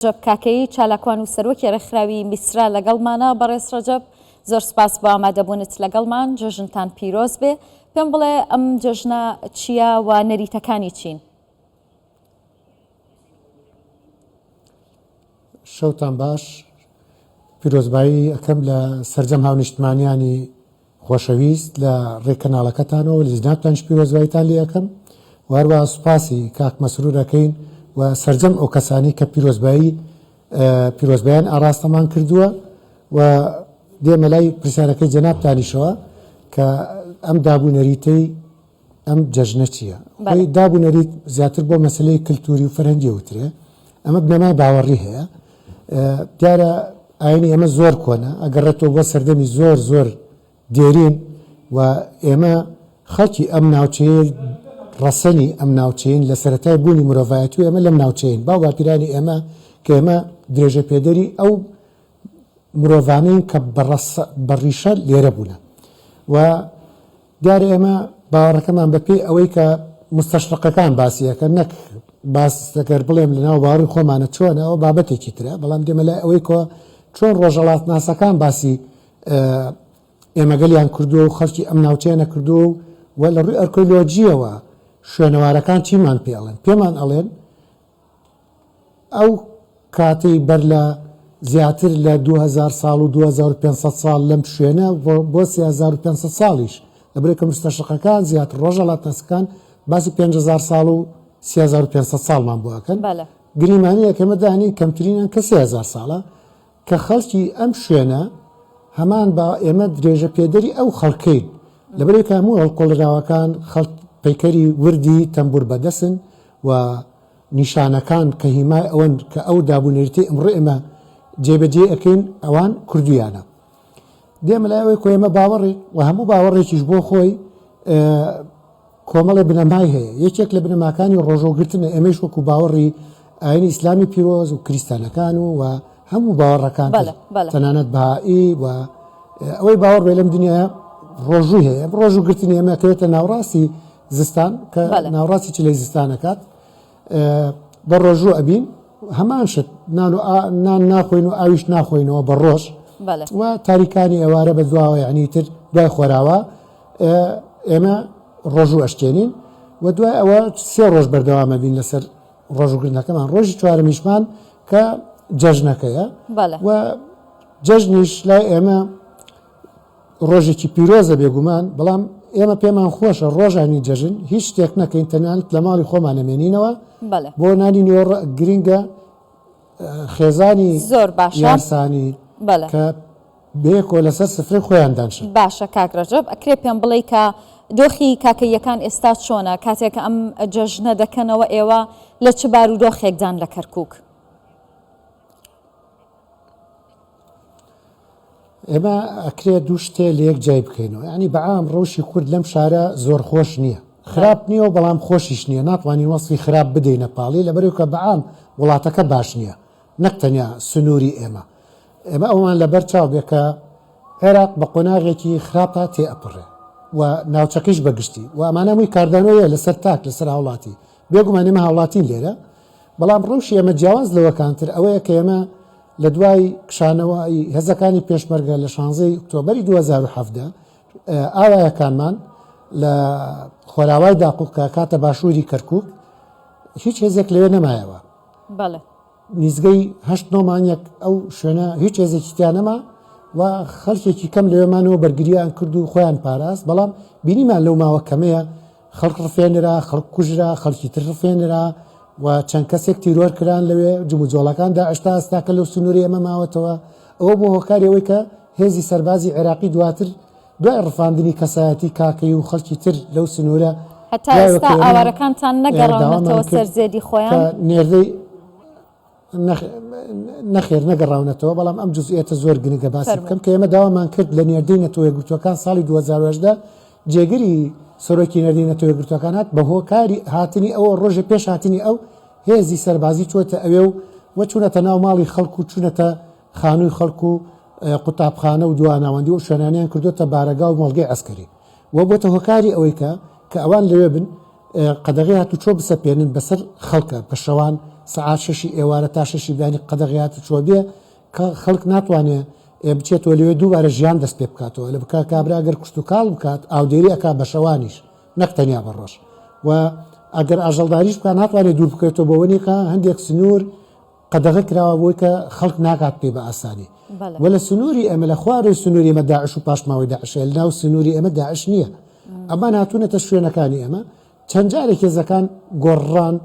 ڕەجەب کاکەیی، چالاکوان و سەرۆکی ڕێکخراوی میسرا لەگەڵمانە، بەڕێز ڕەجەب زۆر سوپاس بۆ ئامادەبوونت لەگەڵمان، جەژنتان پیرۆز بێ، پێم بڵێ ئەم جەژنە چییە و نەریتەکانی چین؟ شەوتان باش، پیرۆزبایی ئەکەم لە سەرجەم هاونیشتمانیانی خۆشەویست لە ڕێی کەناڵەکەتانەوە و لە جنابتانیش پیرۆزباییتان لێ ئەکەم و هەروەها سوپاسی کاک مەسرور ئەکەین و سەرجەم ئەو کەسانەی کە پیرۆزبایی پیرۆزبایان ئاراستەمان کردووە و دێمە لای پرسیارەکەی جەنابتانیشەوە کە ئەم داب و نەریتەی ئەم جەژنە چییە؟ خۆی داب و نەریت زیاتر بۆ مەسلەی کللتوری و فەرهەنگی وترێ ئەمە بنەمای باوەڕی هەیە دیارە ئاینی ئێمە زۆر کۆنە ئەگەڕێتەوە بۆ سەردەمی زۆر زۆر دێرین و ئێمە خەڵکی ئەم ناوچەیە ڕەسەنی ئەم ناوچەین لە سەرەتای بوونی مرۆڤایەتی و ئێمە لەم ناوچەین باو باپیرانی ئێمە کە ئێمە درێژە پێدەری ئەو مرۆڤانەین کە بە ڕیشە لێرە بوونە و دیارە ئێمە باوەڕەکەمان بە پێی ئەوەی کە موستەشرقەکان باسی ئەکەن نەک باس ئەگەر بڵێم لە ناو باوەڕی خۆمانە چۆنە ئەوە بابەتێکی ترە بەڵام دێمە لای ئەوەی کە چۆن ڕۆژەڵاتناسەکان باسی ئێمەگەلیان کردووە و خەڵکی ئەم ناوچەیە نەکردووە و لە ڕووی ئەرکۆلۆجییەوە شوێنەوارەکان چیمان پێ ئەڵێن پێمان ئەڵێن ئەو کاتەی بەر لە زیاتر لە 2000 ساڵ و 2500 ساڵ لەم شوێنە بۆ 3500 ساڵیش لەبەرئەوەی کە مستەشرقەکان زیاتر ڕۆژهەڵاتناسەکان باسی 5000 ساڵ و 3500 ساڵمان بۆ ئەکەن گریمانەیەک ئێمە دانین کەمترینیان کە 3000 ساڵە کە خەڵکی ئەم شوێنە هەمان با ئێمە درێژە پێدەری ئەو خەڵکەین لەبەرئەوەی کە هەموو هەڵکۆڵراوەکان خەڵک پەیکەری وردی تەمبور بەدەسن و نیشانەکان کە هیمای ئەوەن کە ئەو داب و نەریتەی ئمڕۆ ئێمە جێبەجێی ئەکەین ئەوان کردویانە. دێمە لای ئەوەی کۆ ئێمە باوەڕی و هەموو باوەڕێکیش بۆ خۆی کۆمەڵێ بنەمای هەیە یەکێک لە بنەماکانی ڕۆژۆگرتنە ئێمەیش وەکو باوەڕی ئاینی ئیسلامی پیرۆز و کریستانەکان و و هەموو باوەڕەکان تەنانەت بەهائی و ئەوەی باوەڕ بێ لەم دنیا ڕۆژووی هەیە ڕۆژوو گرتنی ئێمە کەوێتە ناوڕاستی زستان کە ناوڕاستی چلەی زستانەکات بە ڕۆژوو ئەبین هەمان شت نان و نان ناخۆین و ئاویش ناخۆینەوە بە ڕۆژ و تاریکانی ئێوارە بە دواوە یعنی تر دوای خۆراوە ئێمە ڕۆژوو ئەشتێنین و دوای ئەوە سێ ڕۆژ بەردەوامە بین لەسەر ڕۆژوگرنەکەمان ڕۆژی چوارەمیشمان کە جەژنەکەیە و جەژنیش لای ئێمە ڕۆژێکی پیرۆزە بێگومان، بەڵام ئێمە پێمان خۆشە ڕۆژانی جەژن هیچ شتێک نەکەین تەنانەت لە ماڵی خۆمان نەمێنینەوە بۆ نانی نیوەڕۆ گرینگە خێزانی زۆر باشە یارسانی کە بەیەکەوە لەسەر سفرەی خۆیان دانشن. باشە کاک ڕەجەب ئەکرێ پێم بڵێی کە دۆخی کاکەییەکان ئێستا چۆنە کاتێک ئەم جەژنە دەکەنەوە ئێوە لە چ بارودۆخێکدان لە کەرکوک؟ ئێمە ئەکرێ دوو شتێ لە یەک جای بکەینەوە یعنی بەعام ڕەوشی کورد لەم شارە زۆر خۆش نییە خراپ نییە و بەڵام خۆشیش نییە ناتوانین وەسفی خراپ بدەینە پاڵی لەبەرەوە کە بەعام وڵاتەکە باش نییە نەک تەنیا سنووری ئێمە ئێمە ئەومان لەبەر چاو بێ کە عێراق بە قۆناغێکی خراپە تێ ئەپڕێ و ناوچەکەیش بەگشتی و ئەمانە هەمووی کاردانەوەیە لەسەر تاک لەسەر هاوڵاتی بێگومان ئێمە هاوڵاتین لێرە بەڵام ڕەوشی ئێمە جیاواز لەوەکانتر ئەوەیە کە ئێمە لە دوای کشانەوەی هێزەکانی پێشمەرگە لە شانزەی ئۆکتۆبەری 2017 ئاوایەکانمان لە خۆراوای داقوق کە کاتە باشووری کەرکوک هیچ هێزێک لەوێ نەمایەوە. بەڵێ. نیزگەی هەشت نۆ مانگێک ئەو شوێنە هیچ هێزێکی تیا نەما و خەڵکێکی کەم لەوێ مانەوە بەرگریان کرد و خۆیان پاراست بەڵام بینیمان لەو ماوە کەمەیە خەڵک ڕفێنرا، خەڵک کوژرا، خەڵکی تر ڕفێنرا و چەند کەسێک تیرۆر کران لەوێ، جموجۆڵەکان داعش تا ئێستاکە لەو سنوورەی ئێمە ماوەتەوە، ئەوە بووە هۆکاری ئەوەی کە هێزی سەربازی عێراقی دواتر دوای ڕفاندنی کەسایەتی کاکەیی و خەڵکی تر لەو سنوورە هەتا ئێستا ئاوارەکانتان نەگەڕاونەتەوە سەر زێدی خۆیان؟ کە نێردەی نەخێر نەگەڕاونەتەوە، بەڵام ئەم جزئیەتە زۆر گرنگە باسی بکەم کە ئێمە داوامان کرد لە نێردەی نەتەوە یەکگرتووەکان ساڵی 2018 جێگری سەرۆکی نێردەی نەتەوە یەکگرتووەکان هات بە هۆکاری هاتنی ئەوە ڕۆژێ پێش هاتنی ئەو هێزی سەربازی چووەتە ئەوێ و و چوونەتە ناو ماڵی خەڵک و چوونەتە خانووی خەڵک و قوتابخانە و دواناوەندی و شوێنانیان کردوتە بارەگا و مۆڵگەی عەسکەری و بۆتە هۆکاری ئەوەی کە کە ئەوان لەوێ بن قەدەغەی هاتوچۆ بسەپێنن بەسەر خەڵکە بە شەوان سەعات شەشی ئێوارە تا شەشی بەیانی قەدەغەی هاتوچۆ بێ کە خەڵک ناتوانێ بچێتەوە لەوێ دووبارە ژیان دەست پێ بکاتەوە لە بکە کابرا گەر کشتوکاڵ بکات ئاودێری ئەکا بە شەوانیش نەک تەنیا بە ڕۆژ و ئەگەر ئاژەڵداریش بکات ناتوانێت دوور بکەوێتەوە بەوە نییە کە هەندێک سنوور قەدەغە کراوە بۆی کە خەڵک ناگات پێی بە ئاسانی و لە سنووری ئێمە لە خوارەوەی سنووری ئێمە داعش و پاشماوەی داعش هەیە لە ناو سنووری ئێمە داعش نییە ئەمان هاتوونەتە شوێنەکانی ئێمە چەند جارێک هێزەکان گۆڕڕان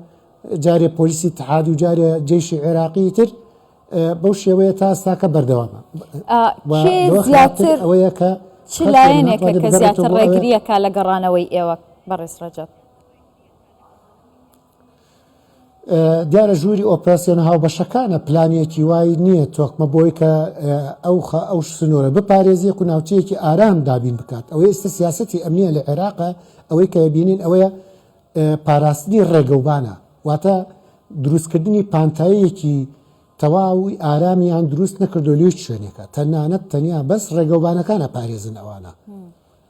جارێ پۆلیسی اتحاد و جارێ جەیشی عێراقی تر بەو شێوەیە تا ئێستاکە بەردەوامە کێ زیاتر ئەوەیە کە چ لایەنێکە کە زیاتر ڕێگریەکە لە گەڕانەوەی ئێوە بەڕێز ڕەجەب؟ دیارە ژووری ئۆپراسیۆنە هاوبەشەکانە پلانێکی وای نییە تۆکمە بۆی کە ئەو ئەو سنوورە بپارێزێک و ناوچەیەکی ئارام دابین بکات ئەوەی ئێستا سیاسەتی ئەمنیە لە عێراقە ئەوەی کە بینین ئەوەیە پاراستنی ڕێگەوبانە واتە دروستکردنی پانتاییەکی تەواوی ئارامیان دروست نەکردو لە هیچ شوێنێکە تەنانەت تەنیا بەس ڕێگەوبانەکان ئەپارێزن ئەوانە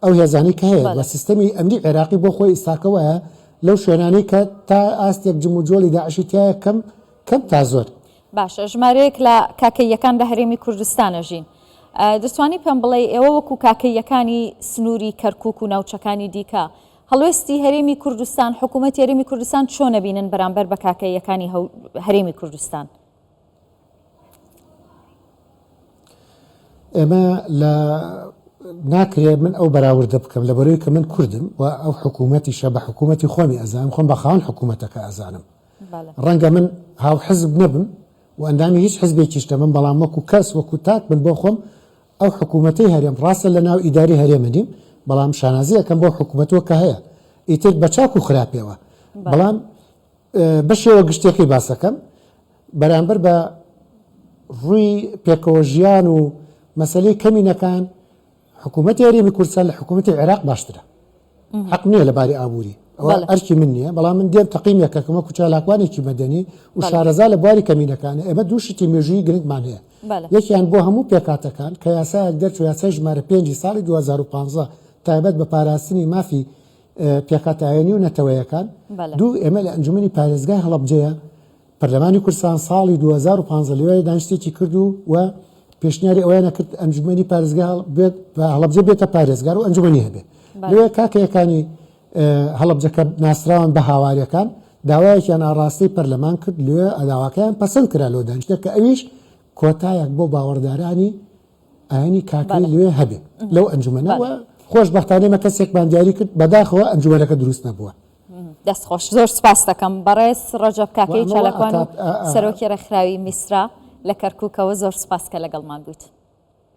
ئەو هێزانەی کە هەیە و سیستەمی ئەمنی عێراقی بۆ خۆی ئیستاکە وایە لەو شوێنانەی کە تا ئاستێک جموجۆڵی داعشی تایە کەم کەم تا زۆر. باشە ژمارەیەک لە کاکەییەکان لە هەرێمی کوردستان ئەژین دەتوانی پێم بڵێی ئێوە وەکو کاکەییەکانی سنووری کەرکوک و ناوچەکانی دیکە هەڵوێستی هەرێمی کوردستان، حکوومەتی هەرێمی کوردستان چۆن ئەبینن بەرامبەر بە کاکەییەکانی هەرێمی کوردستان؟ ئێمە لە ناکرێ من ئەو بەراوردە بکەم لە بەرەوەی کە من کوردم و ئەو حکوومەتیشە بە حکوومەتی خۆمی ئەزانم خۆم بە خاوەن حکوومەتەکە ئەزانم ڕەنگە من هاو حزب نەبم و ئەندامی هیچ حزبێکیش نەبم بەڵام وەکو کەس وەکو تاک من بۆ خۆم ئەو حکوومەتەی هەرێم ڕاستە لە ناو ئیداری هەرێمە نیم بەڵام شانازی ئەکەم بەو حکوومەتەوە کە هەیە ئیتر بە چاک و خراپیەوە بەڵام بەشێوە گشتیەکەی باسەکەم بەرامبەر بە ڕووی پێکەوە ژیان و مەسلەی کەمینەکان حکوومەتی هەرێمی کوردستان لە حکوومەتی عێراق باشترە حەق نییە لە باری ئابووری ئەوە ئەرکی من نییە بەڵام من دێم تەقیم یەکەکەم وەکو چالاکوانێکی مەدەنی و شارەزا لە بواری کەمینەکان ئێمە دوو شتی مێژووی گرنگمان هەیە یەکیان بۆ هەموو پێکهاتەکان کە یاسایەک دەرچوو یاسای ژمارە پێنجی ساڵی 2015 تایبەت بە پاراستنی مافی پێکهاتە ئایینی و نەتەوەیەکان دوو ئێمە لە ئەنجومەنی پارێزگای هەڵەبجەیە پەرلەمانی کوردستان ساڵی 2015 لەوێ دانیشتێکی کرد و و پێشنیاری ئەوەیان کرد ئەنجومەنی پارێزگا بێت هەڵەبجە بێتە پارێزگار و ئەنجومەنی هەبێت لەوێ کاکەیەکانی هەڵەبجە کە ناسراون بە هاواریەکان داوایەکیان ئاڕاستەی پەرلەمان کرد لێ داواکەیان پەسەند کرا لۆ دانیشتە کە ئەویش کۆتایەک بۆ باوەڕدارانی ئاینی کاکەی لێ هەبێ لەو ئەنجومەنەوە خۆشبەختانە مە کەسێکمان دیاری کرد بەداخەوە ئەنجومەنەکە دروست نەبووە. دەست خۆش زۆر سپاس دەکەم بەڕێز ڕەجەب کاکەی چالاکوان و سەرۆکی ڕێکخراوی میسرا لە کەرکوکەوە زۆر سپاس کە لەگەڵمان بوویت.